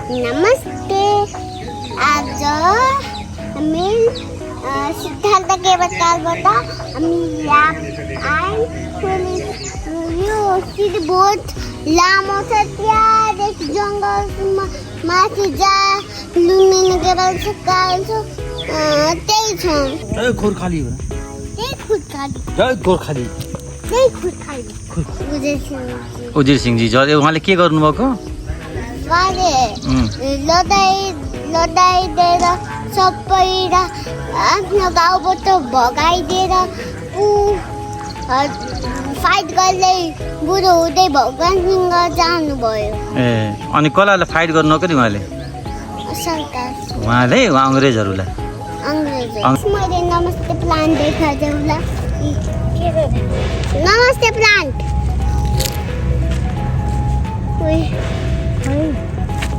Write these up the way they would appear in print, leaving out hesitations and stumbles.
नमस्ते आज हामी सिद्धार्थ केवटकालबाट हामी यहाँ यो सिडी बोट लामो छ त्यहाँदेखि जङ्गलमा माथि जा लुम्बिनी केवल छ काल छ त्यही छ गोर्खाली हो त्यही खुर्खाली जय गोर्खाली त्यही खुर्खाली उजिर सिंहजी जय उहाँले के गर्नुभएको उहाँले लडाइदिएर सबै आफ्नो गाउँबाट भगाइदिएर फाइट गर्दै बुढो हुँदै भगवानसँग जानुभयो ए अनि कसलाई फाइट गर्नुभएको नि उहाँले सरकार उहाँले अङ्ग्रेजहरूलाई अंग्रेज मैले नमस्ते प्लान्ट देखाउँला नमस्ते प्लान्ट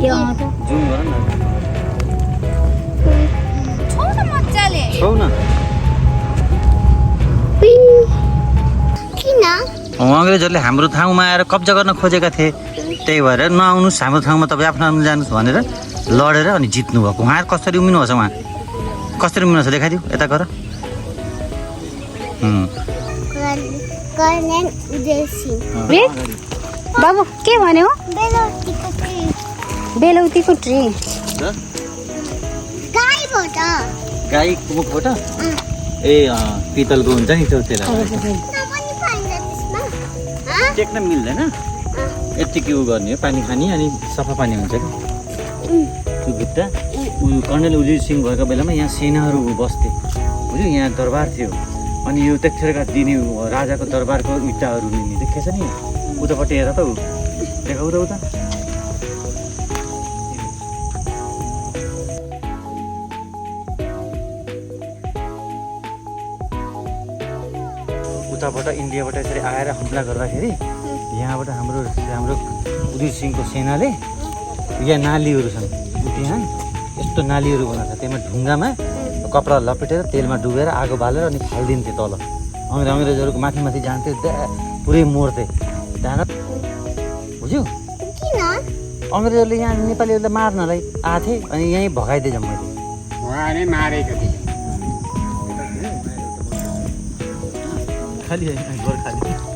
जुम गर न छौ न मज्जाले छौ न किन अङ्ग्रेजहरूले हाम्रो ठाउँमा आएर कब्जा गर्न खोजेका थिए त्यही भएर नआउनुहोस् हाम्रो ठाउँमा तपाईँ आफ्नो आफ्नो जानुहोस् भनेर लडेर अनि जित्नु भएको उहाँहरू कसरी उम्रिनुहुन्छ उहाँ कसरी उम्रिनुहुन्छ देखाइदिउ यता गर कर्णेन उदय सिंह बाबु के भन्यो बेलौतीको ट्री गाईबाट गाईको मुखबाट ए पितलको हुन्छ नि त्यसलाई टेक्न मिल्दैन यतिकै उ गर्ने हो पानी खाने अनि सफा पानी हुन्छ कि त्यो भित्ता कर्णेल उजिर सिंह भएको बेलामा यहाँ सेनाहरू बस्थे बुझ्यो यहाँ दरबार थियो अनि यो त्यतिखेरका दिने राजाको दरबारको इँटाहरू लिने देखेछ नि उतापट्टि हेर त ऊ देखाउ त उता उताबाट इन्डियाबाट यसरी आएर हमला गर्दाखेरि यहाँबाट हाम्रो उजिर सिंहको सेनाले यहाँ नालीहरू छन् त्यहाँ यस्तो नालीहरू बनाएको छ त्यसमा ढुङ्गामा कपडा लपेटेर तेलमा डुबेर आगो बालेर अनि फालिदिन्थे तल अङ्ग्रेजहरूको माथि माथि जान्थे पुरै मोर्थे त्यहाँ बुझ्यो अङ्ग्रेजहरूले यहाँ नेपालीहरूलाई मार्नलाई आथे अनि यहीँ भगाइदिए जम्मै खालि गोर्खाली